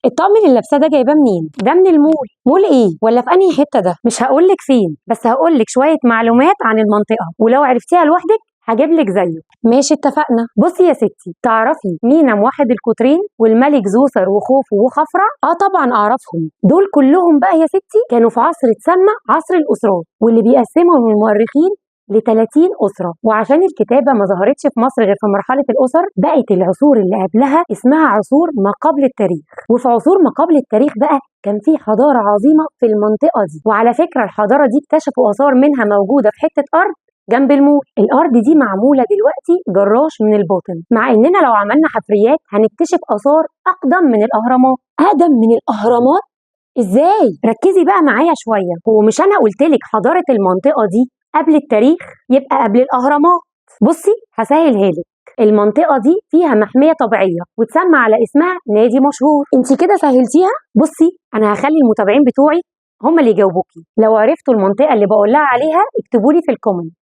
الطقم اللي لابساه ده جايباه منين؟ ده من المول. مول ايه؟ ولا في انهي حتة ده؟ مش هقولك فين، بس هقولك شوية معلومات عن المنطقة، ولو عرفتيها لوحدك هجيب لك زيه. ماشي اتفقنا. بصي يا ستي، تعرفي مينا موحد القطرين والملك زوسر وخوفو وخفرع؟ اه طبعا اعرفهم. دول كلهم بقى يا ستي كانوا في عصر اتسمى عصر الاسرات، واللي بيقسمهم المؤرخين ل 30 أسرة. وعشان الكتابة ما ظهرتش في مصر غير في مرحلة الأسر، بقت العصور اللي قبلها اسمها عصور ما قبل التاريخ. وفي عصور ما قبل التاريخ بقى كان في حضارة عظيمة في المنطقة دي. وعلى فكرة الحضارة دي اكتشفوا آثار منها موجودة في حتة أرض جنب المول. الأرض دي معمولة دلوقتي جراش من الباطن، مع إننا لو عملنا حفريات هنكتشف آثار أقدم من الأهرامات. أقدم من الأهرامات؟ إزاي؟ ركزي بقى معايا شوية. هو مش أنا قلتلك حضارة المنطقة دي قبل التاريخ؟ يبقى قبل الأهرامات. بصي هسهلها لك، المنطقة دي فيها محمية طبيعية وتسمى على اسمها نادي مشهور. انت كده سهلتيها. بصي أنا هخلي المتابعين بتوعي هم اللي يجاوبوكي. لو عرفتوا المنطقة اللي بقول لها عليها اكتبوا لي في ال comment.